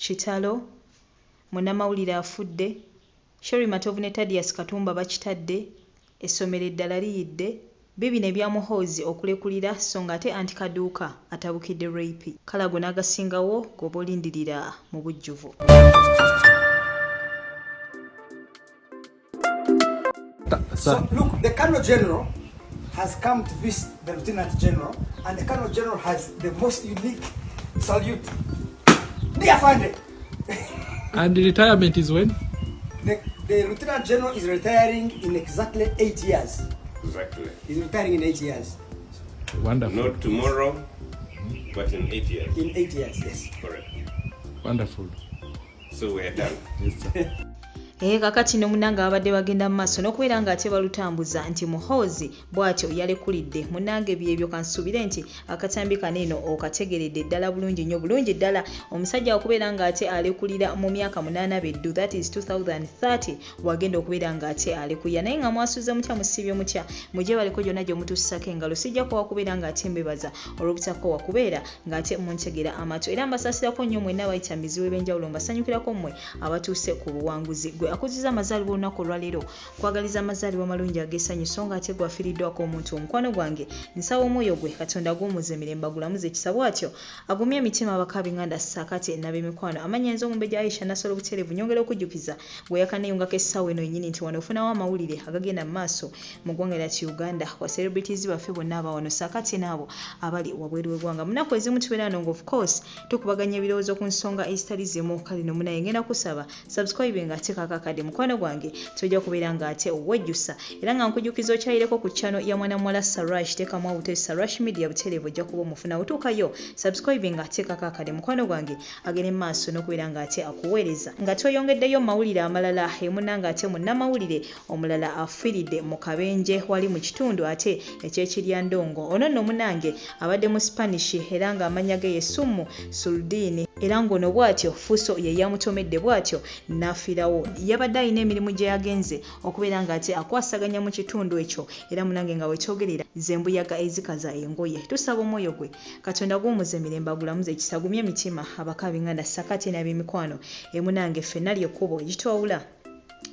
Kitalo! Munnamawulire afudde, Sherry Matovu ne Tadius Katumba bakitadde, essomero eddala liyidde, biibino ebya Muhoozi okulekulira sso ng'ate Anti Kaduuka atabukidde Rayp. Kale ago n'agasingawo g'oba olindirira mu bujjuvu. So look, the Colonel General has come to visit the Lieutenant General, and the Colonel General has the most unique salute. Dear Afande. And the retirement is when? The Lieutenant General is retiring in exactly 8 years. Exactly. He's retiring in 8 years. Wonderful. Not tomorrow, but in 8 years. In 8 years, yes. Correct. Wonderful. So we are done. Yes, sir. Ee, kakati nomunange ababadde bagenda mu maaso n'okubeera ng'ate balutambuza nti Muhoozi bw'atyo yalekulidde. Munnange, byebyo. Kansuubire nti akatambi kano eno okategeredde ddala bulungi nnyo, bulungi ddala. Omusajja okubeera ng'ate alekulira mu myaka 8 beddu, that is 2030, wagenda okubeera ng'ate alekulira. Naye nga mwasuze mutya? Musiibye mutya? Mugye baliko gyonna gye mutussako engalo. Sijja kuwa kubeera ng'ate mbebaza olw'obutakoowa kubeera ng'ate muntegera amatu, era mbasaasirako nnyo mwenna abayita mu bizibu ebyenjawulo. Mbasanyukirako mmwe abatuuse ku buwanguzi. Gwe akuziza amazaalibwa olunaku olwaleero, kwagaliza amazaalibwa amalungi ag'essanyu, so nga ate gwafiiriddwako omuntu, omukwano gwange, nsaba omwoyo gwe Katonda gw'omuza emirembe, agulamuze ekisa, bw'atyo agumye emitima abakaabinganda saakate n'ab'emikwano. Amannya nze Omumbejja Aisha Nasola obutereevu. Nyongera okujjukiza gwe yakaneyungako essaawa eno yennyini nti wano ofunawo amawulire agagenda mu maaso mu ggwanga lyattu Uganda, kwa celebrities baffe bonna aba wano saakate n'abo abali wabweru w'eggwanga. Mu nnaku ezimu tubeera wano nga of course tukubaganya ebirowoozo ku nsonga ezitali zimu. Kale no munaye, ngenda kusaba subscribe nga teekako akadde, mukwano gwange, tojja kubeera ng'ate wejjusa. Era nga nkujjukiza okyayireko ku channel ya mwana muwala Sarash, teekamu awute Sarash Media butereevu, ojja kuba omufuna. Otuukayo, subscribe nga teekako akadde, mukwano gwange, agende mu maaso n'okubeera ng'ate akuweereza. Nga tweyongeddeyo mu mawulire amalala, emuna ng'ate munnamawulire omulala afiiridde mu kabenje wali mu kitundu ate ekyekiryandongo. Ono nno munange abadde mu Spanish, era ng'amannya ge ye Summu Suldiini, era ng'ono bw'atyo Fuso ye yamutomedde, bw'atyo n'afiirawo. Yabadde alina emirimu gye yagenze okubeera ng'ate akwasaganya mu kitundu ekyo, era munange nga wetwogerera zembuyaga ezikaza engoye. Tusaba omwoyo gwe Katonda guwumuza emirembe, agulamuze ekisa, agumye emitima abakaabinganda sakate n'ab'emikwano. Emunange ffenna lyekkubo egitwawula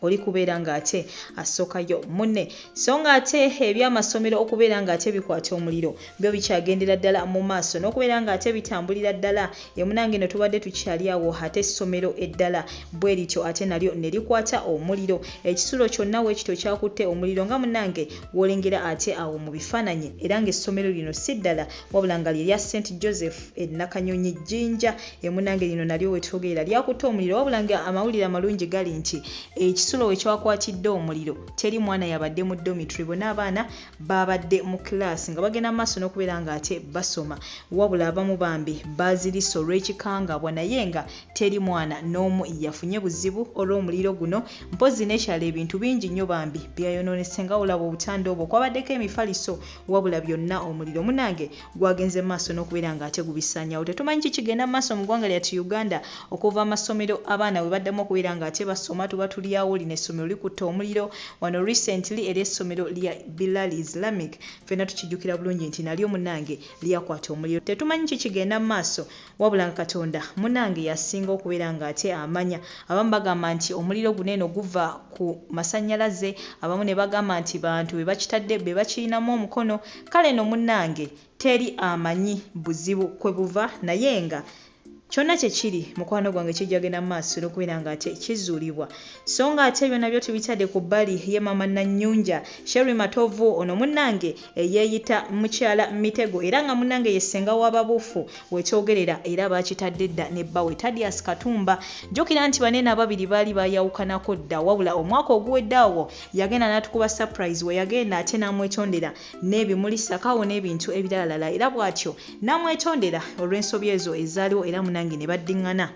oli kubeera ng'ate asookayo munne. So ng'ate ebyamasomero okubeera ng'ate bikwata omuliro byo bikyagendera ddala mu maaso n'okubeera ng'ate bitambulira ddala. Emunange eno tubadde tukyali awo, ate essomero eddala bwe lityo ate nalyo ne likwata omuliro. Ekisulo kyonna weekityo kyakutte omuliro, nga munnange w'olengera ate awo mu bifaananyi, era ng'essomero lino si ddala wabula nga lye lya St Joseph e Nakanyonyi, Jjinja. Emunange lino nalyo wetwogerera lyakutte omuliro, wabula nga amawulire amalungi gali nti ekisulo we kyakwatidde omuliro teri mwana yabadde mu dormitory. Bonna abaana babadde mu kilaasi nga bagenda mu maaso n'okubeera ng'ate basoma, wabula abamu bambi baazirise olw'ekikangabwa, naye nga teri mwana n'omu yafunye buzibu olw'omuliro guno. Mpozzi n'ekyalo ebintu bingi nnyo bambi byayonoonese, nga olaba obutanda obwo kwabaddeko emifaliso, wabula byonna omuliro munange gwagenze maaso n'okubeera ng'ate gubisaanyawo. Tetumanyi kikigenda mu maaso mu ggwanga lyattu Uganda. Okuva amasomero abaana bwe baddamu okubeera ng'ate basoma, tuba tuli awo lino essomero likutte omuliro. Wano recently eri essomero lya Bilal Islamic, ffenna tukijjukira bulungi nti nalyo munange lyakwata omuliro. Tetumanyi kikigenda mu maaso, wabula nga Katonda munange yasinga okubeera ng'ate amanya. Abamu bagamba nti omuliro guno eno guva ku masannyalaze, abamu ne bagamba nti bantu be bakitadde, be bakirinamu omukono. Kale no munnange, teri amanyi buzibu kwe buva, naye nga kyonna kye kiri, mukwano gwange, kijja genda mu maaso n'okubeera ng'ate kizuulibwa. So ng'ate byonna byo tubitadde ku bbali, ye maama Nannyunja Sherry Matovu ono munnange eyeeyita mukyala Mitego, era nga munnange ye ssenga w'ababuufu wetwogerera, era baakitadde dda ne bbawe Tadius Katumba. Jjukira nti banene ababiri baali baayawukanako dda, wabula omwaka oguwedde awo yagenda n'atukuba surprise, we yagenda ate n'amwetondera n'ebimuli sakaawo n'ebintu ebiralalala, era bw'atyo n'amwetondera olw'ensobi ezo ezaaliwo, era munange ne baddiŋŋana.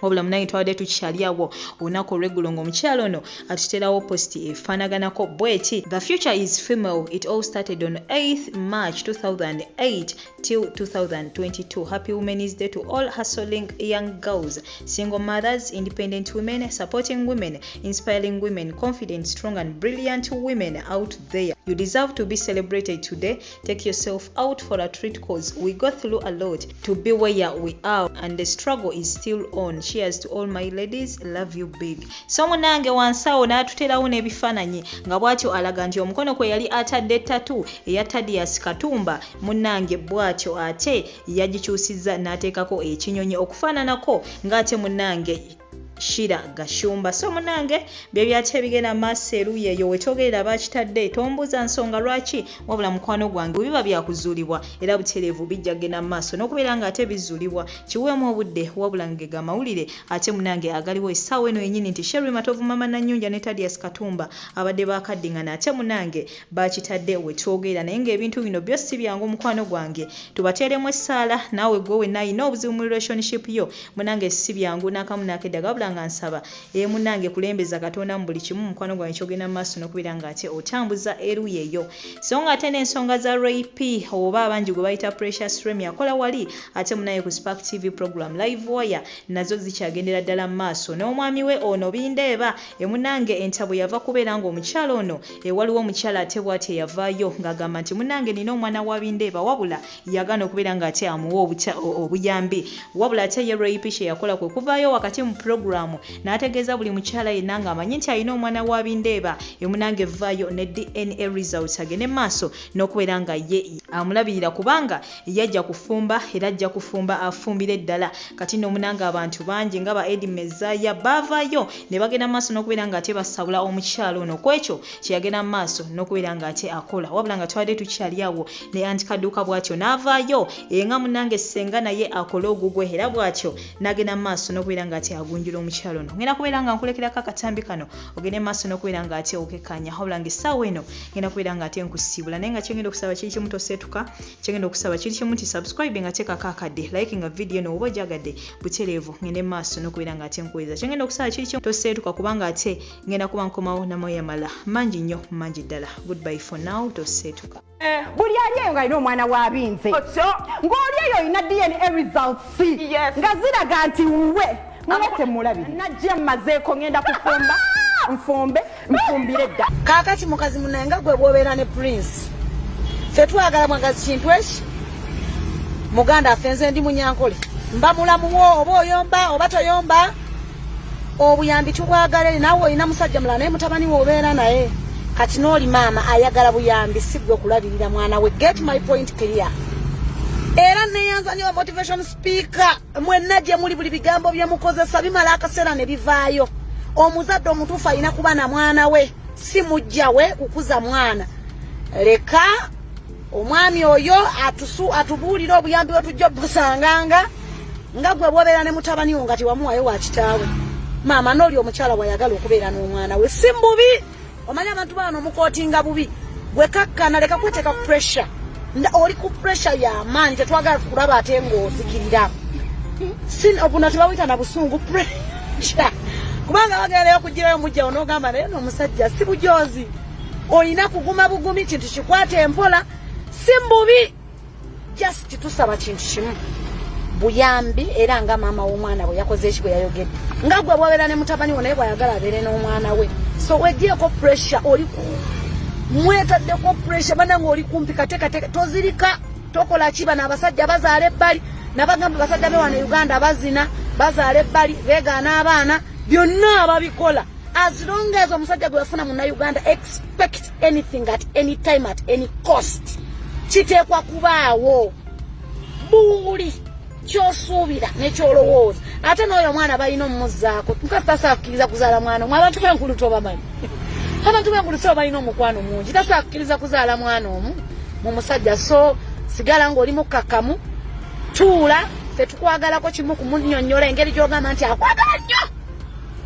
Wabula munange, twabadde tukyali awo olunaku olw'eggulo ng'omukyala ono atuterawo post efaanaganako bweti: "The future is female. It all started on 8th March 2008 till 2022. Happy Women's Day to all hustling young girls, single mothers, independent women, supporting women, inspiring women, confident, strong and brilliant women out there. You deserve to be celebrated today. Take yourself out for a treat, 'cause we go through a lot to be where we are and the struggle is still on." Cheers to all my ladies, love you big. So munange wansi awo n'atuteerawo n'ebifaananyi nga bw'atyo alaga nti omukono kwe yali atadde ttatu eya Tadius Katumba munnange bw'atyo ate yagikyusizza n'ateekako ekinyonyi okufaananako ng'ate munnange Shira Gashumba. So munange byebyate ebigenda maaso eruuyi eyo wetwogerera bakitadde tombuuza nsonga lwaki wabula mukwano gwange bwe biba byakuzuulibwa era butereevu bijja kugenda mu maaso n'okubeera nga ate bizuulibwa kiweemu obudde wabula nga ge amawulire ate munange agaliwo essaawa eno yennyini nti Sherry Matovu Mama Nanyunja ne Tadius Katumba abadde bakaddingana ate munange bakitadde wetwogerera naye ng'ebintu bino byo si byangu mukwano gwange tubateeremu essaala naawe gwe wenna alina obuzibu mu relationship yo Munange si byangu nakamu nakedda wabula nga nsaba ee munange kulembeza Katonda mu buli kimu mukwano gwange kyogenda mu maaso nokubeera nga ate otambuza eruyi eyo so nga ate n'ensonga za Ray P oba abangi gwe bayita Precious Remy akola wali ate munaye ku Spark TV program Live Wire nazo zikyagendera ddala mu maaso n'omwami we ono Bindeeba emunange entabwe yava kubeera nga omukyala ono ewaliwo omukyala ate bwati eyavaayo ng'agamba nti munange nina omwana wa Bindeeba wabula yagaana okubeera ng'ate amuwa obuyambi wabula ate ye Ray P kye yakola kwe kuvaayo wakati mu pulogulaamu n'ategeeza buli mukyala yenna ng'amanyi nti alina omwana wa Bindeeba emunange vaayo ne DNA results agende maaso n'okubeera nga ye amulabirira kubanga yajja kufumba era ajja kufumba afumbire ddala kati nno munange abantu bangi nga ba Eddie Mezaya baavaayo ne bagenda maaso n'okubeera ng'ate basabula omukyala ono ku ekyo kye yagenda maaso n'okubeera ng'ate akola wabula nga twabadde tukyali awo ne anti kaduuka bwatyo n'avaayo nga munange ssenga naye akole ogugwe era bwatyo n'agenda mu maaso n'okubeera ng'ate agunjula omukyalo ono. Ngenda kubeera nga nkulekerako akatambi kano ogende mu maaso n'okubeera ng'ate okekkaanya wabula ng'essaawa eno ngenda kubeera ng'ate nkusiibula naye nga kyengenda okusaba kiri kimu toseetuka kyengenda okusaba kiri kimu nti subscribe nga teekako akadde like nga vidiyo eno oba ojagadde butereevu ngende mu maaso n'okubeera ng'ate nkuweereza kyengenda okusaba kiri kimu toseetuka kubanga ate ngenda kuba nkomawo namoya mala mangi nnyo mangi ddala. Goodbye for now toseetuka. Buli ali eyo ng'alina omwana wa binze ng'oli eyo olina DNA results nga ziraga nti wuwe mulete mulabire najja mmazeeko ngenda kufumba nfumbe nfumbire dda. Kaakati mukazi munaye nga gwe bwobeera ne Prince, ffe twagala mwagazi kintu eki muganda affe. Nze ndi munyankole, mba mulamuwo oba oyomba oba toyomba, obuyambi tubwagala eri naawe olina musajja mulala naye mutabani we obeera naye kati n'oli maama ayagala buyambi, si gwe kulabirira mwana we. Get my point clear. Era neyanza nyo motivation speaker mwenna gye muli, buli bigambo bye mukozesa bimala akaseera ne bivaayo. Omuzadde omutuufu alina kuba na mwana we, si mujja we kukuza mwana. Leka omwami oyo atusu atubuulire obuyambi bwe tujja obusanganga nga gwe bwobeera ne mutabani wo nga tewamuwayo wa kitaawe. Maama n'oli omukyala bw'ayagala okubeera n'omwana we si mbubi. Omanyi abantu baano omukootinga bubi. Gwe kakkana, leka kweteeka ku pressure. Oli ku pressure y'amaanyi, tetwagala tukulaba ate ng'ozikirira. Obuno tebawuyita na busungu, pressure, kubanga bagendayo okugirayo mujjawo n'ogamba naye n'omusajja si bujozi. Olina kuguma bugumi, kintu kikwate empola, si mbubi. Just tusaba kintu kimu, buyambi. Era nga maama w'omwana bwe yakoze eki bwe yayogedde, nga gwe bwobeera ne mutabani wo naye bw'ayagala abeere n'omwana we. So weggyeko pressure, oli ku mwetaddeko pressure banange, oli kumpi katekateka, tozirika, tokola ki. Bano abasajja bazaala ebbali, nabagamba basajja be wano e Uganda bazina, bazaala ebbali, beegaana abaana, byonna ababikola. As long as omusajja gwe yafuna munnauganda, expect anything at any time at any cost. Kiteekwa kubaawo buli kyosuubira nekyolowooza. Ate n'oyo omwana balina omumuzaako. Mukazi tasobola kukkiriza kuzaala mwana omu. Abantu b'enkulu tobamanyi, abantu b'enkulu so balina omukwano mungi, tasobola kukkiriza kuzaala mwana omu mu musajja. So sigala ng'oli mukkakkamu, tuula. Ffe tukwagalako kimu, kumunyonnyola engeri gy'ogamba nti akwagala nnyo.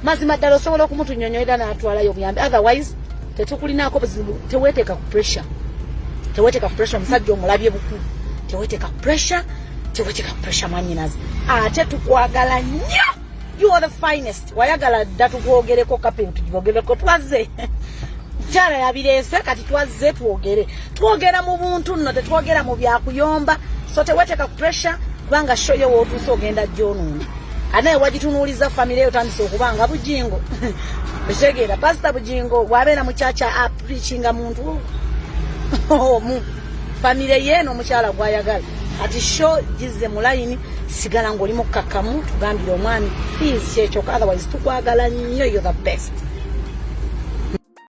Mazima ddala osobola okumutunyonnyola n'atwalayo obuyambi, otherwise tetukulinaako buzibu. Teweteeka ku pressure, teweteeka ku pressure. Omusajja omulabye bukulu, teweteeka ku pressure, teweteeka ku pressure mwanyinazi. Ate tukwagala nnyo, you are the finest. Wayagala dda tukwogereko kapero, tugyogereko. Twazze, mukyala yabireese, kati twazze twogere. Twogera mu buntu nno, tetwogera mu byakuyomba. So teweteeka ku pressure, kubanga show yo wootuuse ogenda gyonoona. Anaye wagitunuuliza famire eyo, otandise okuba nga Bujingo. Ekitegeera Pasita Bujingo bw'abeera mu kyakya apreachinga muntu omu, famire ye n'omukyala gw'ayagala. Kati show gizze mu layini, sigala ng'oli mukkakkamu, tugambire omwami fees kyekyoka, otherwise tukwagala nnyo, you're the best.